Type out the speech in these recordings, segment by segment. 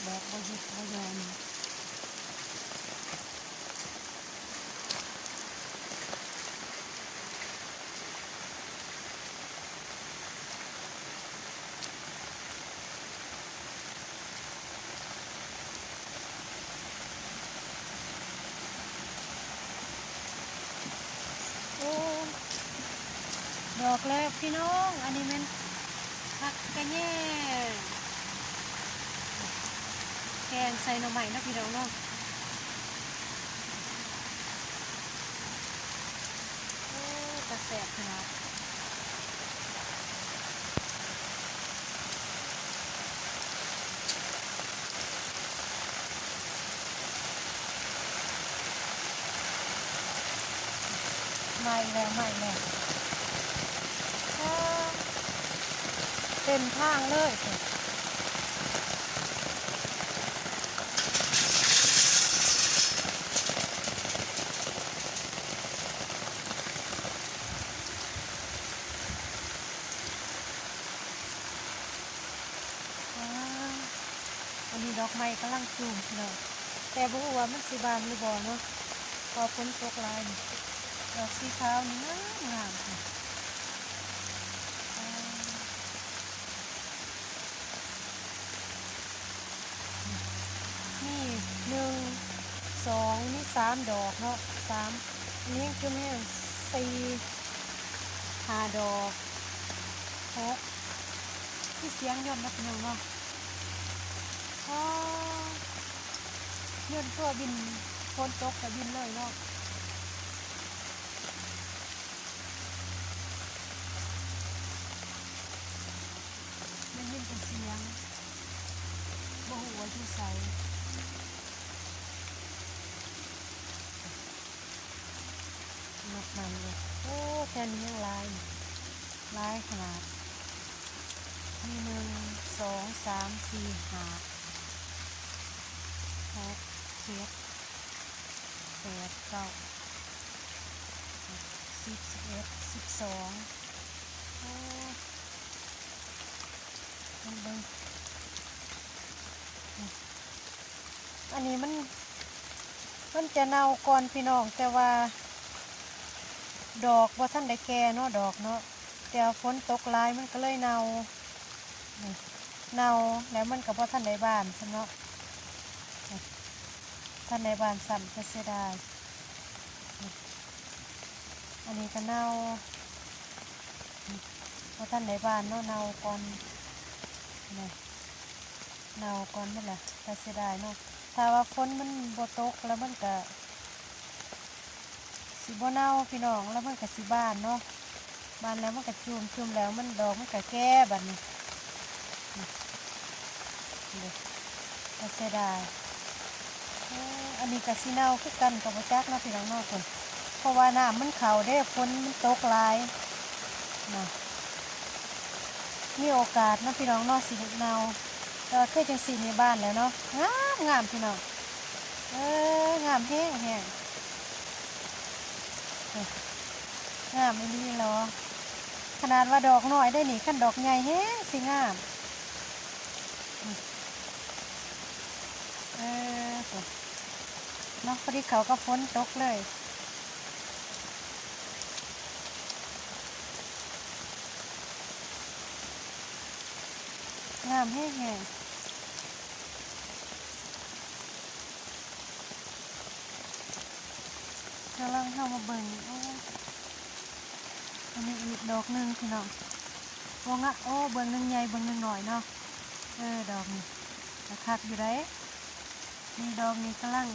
ແບບບໍ່ຢຸດບໍ່ຢ່ອນ. ໂອ້ ດອກແລ້ວພີ່ນ້ອງ ອັນນີ້ແມ່ນຜັກກະແຍງ ແກງໃສ່ໜໍ່ໄມ້ເນາະພີ່ນ້ອງເນາະ. ໂອ້ ຕາແຊບຂະໜາດ. ມາອີກແລ້ວ ມາອີກແລ້ວ ເຕັມທາງເລີຍ. ວ້າວ ອັນນີ້ດອກໄມ້ກຳລັງຈູມພີ່ນ້ອງ ແຕ່ບໍ່ຮູ້ວ່າມັນຊິບານຫຼືບໍ່ເນາະ ເພາະຝົນຕົກຫຼາຍ. ນີ້ ດອກສີຂາວນີ້ງາມໆ ນີ້ ວ້າວ. ມີໜຶ່ງ ສອງ ມີສາມດອກເນາະ ສາມ ອັນນີ້ແຮງຈຸ່ມແຮງ ສີ່ ຫ້າດອກ ຫົກ ມີສຽງຍົນນະພີ່ນ້ອງເນາະ. ອໍ ຍົນຕົວບິນ ຝົນຕົກກະບິນເລີຍເນາະ. ໄດ້ຍິນແຕ່ສຽງ ບໍ່ຮູ້ວ່າຢູ່ໃສ. ດອກໄມ້ ໂອ້ ແຖວນີ້ຍັງຫຼາຍ ຫຼາຍຂະໜາດ ມີ ໜຶ່ງ ສອງ ສາມ ສີ່ ຫ້າ ຫົກ ເຈັດ ແປດ ເກົ້າ ສິບ ສິບເອັດ ສິບສອງ. ໂອ້ ເບິ່ງ ເບິ່ງ ອັນນີ້ມັນ ມັນຈະເນົ່າກ່ອນພີ່ນ້ອງ ແຕ່ວ່າດອກບໍ່ທັນໄດ້ແກ່ເນາະ ດອກເນາະ ແຕ່ວ່າຝົນຕົກຫຼາຍມັນກໍເລີຍເນົ່າ ນີ້ ເນົ່າແລ້ວມັນກໍບໍ່ທັນໄດ້ບານຊ້ຳເນາະ ນີ້ ທັນໄດ້ບານຊ້ຳ ຕາເສຍດາຍ. ນີ້ ອັນນີ້ກໍເນົ່າ ນີ້ ບໍ່ທັນໄດ້ບານເນາະ ເນົ່າກ່ອນ ນີ້ ເນົ່າກ່ອນໝົດລະ ຕາເສຍດາຍເນາະ. ຖ້າວ່າຝົນມັນບໍ່ຕົກແລ້ວມັນກະຊິບໍ່ເນົ່າພີ່ນ້ອງ ແລ້ວມັນກະຊິບານເນາະ ບານແລ້ວມັນກະຈູມ ຈູມແລ້ວມັນ ດອກມັນກະແກ່ບາດນີ້ ນີ້ ຕາເສຍດາຍ. ເອີ ອັນນີ້ກະຊິເນົ່າຄືກັນ ກະບໍ່ຈັກເນາະພີ່ນ້ອງເນາະ ເພິ່ນ ເພາະວ່ານ້ຳມັນເຂົ້າເດ້ ຝົນມັນຕົກຫຼາຍນະ ມີໂອກາດເນາະພີ່ນ້ອງເນາະ ຊິເນົ່າ. ແຕ່ວ່າຄືຈັ່ງຊີ້ນີ້ບານແລ້ວເນາະ ງາມໆ ພີ່ນ້ອງ ເອີ ງາມແຮງໆ ງາມອີ່ຫຼີຫຼໍ ຂະໜາດວ່າດອກນ້ອຍເດ້ນີ້ ຄັນດອກໃຫຍ່ແຮງຊິງາມ. ເອີ ເນາະ ພໍດີເຂົ້າກັບຝົນຕົກເລີຍ ງາມແຮງໆ. ກຳລັງເຮົາມາເບິ່ງ ໂອ້ ອັນນີ້ອີກດອກໜຶ່ງພີ່ນ້ອງ ໂອ້ ງະ ໂອ້ ເບື້ອງໜຶ່ງໃຫຍ່ເບື້ອງໜຶ່ງນ້ອຍເນາະ ເອີ ດອກນີ້ກະຄັກຢູ່ໃດ໋ ນີ້ດອກນີ້ກຳລັງ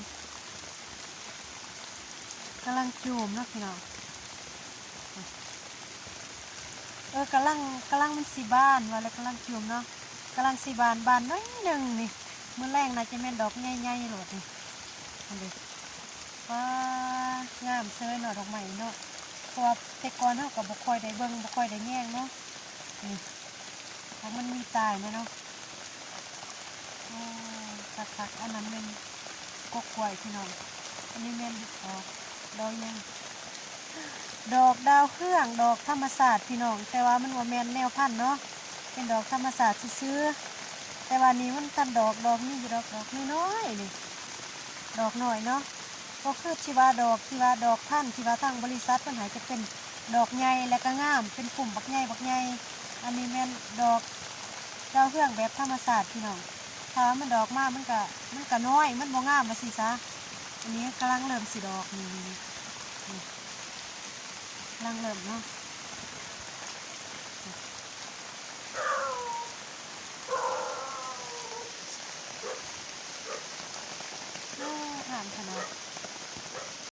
ກຳລັງຈູມເນາະພີ່ນ້ອງ ເອີ ກຳລັງ ກຳລັງມັນຊິບານ ວ່າແລ້ວກຳລັງຈູມເນາະ ກຳລັງຊິບານ ບານໜ້ອຍໜຶ່ງນີ້ ມື້ແລງໜ້າຈະແມ່ນດອກໃຫຍ່ໆໂລດນີ້ ຫັ້ນເດ ວ້າ ງາມເສີຍເນາະ ດອກໄມ້ເນາະ ເພາະວ່າແຕ່ກ່ອນເຮົາກໍບໍ່ຄ່ອຍໄດ້ເບິ່ງ ບໍ່ຄ່ອຍໄດ້ແຍງເນາະ ນີ້ ຫາກມັນມີຕາຍແດ່ເນາະ. ໂອ້ ຄັກໆ ອັນນັ້ນແມ່ນກົກກ້ວຍພີ່ນ້ອງ ອັນນີ້ແມ່ນດອກ ດອກຫຍັງ ດອກດາວເຮືອງ ດອກທຳມະຊາດພີ່ນ້ອງ ແຕ່ວ່າມັນບໍ່ແມ່ນແນວພັນເນາະ ເປັນດອກທຳມະຊາດຊື່ໆ. ແຕ່ວ່ານີ້ມັນທັນດອກ ດອກມີຢູ່ດອກ ດອກນ້ອຍໆນີ້ ດອກນ້ອຍເນາະ ບໍ່ຄືທີ່ວ່າດອກ ທີ່ວ່າດອກພັນທີ່ວ່າທາງບໍລິສັດເພິ່ນໃຫ້ ຈະເປັນດອກໃຫຍ່ ແລະກະງາມ ເປັນປຸ່ມບັກໃຫຍ່ ບັກໃຫຍ່. ອັນນີ້ແມ່ນດອກດາວເຮືອງແບບທຳມະຊາດພີ່ນ້ອງ. ຖ້າວ່າມັນດອກມາ ມັນກະ ມັນກະນ້ອຍ ມັນບໍ່ງາມວ່າຊີ້ຊະ. ອັນນີ້ກຳລັງເລີ່ມຊິດອກ ນີ້ ນີ້ ນີ້ ກຳລັງເລີ່ມເນາະ.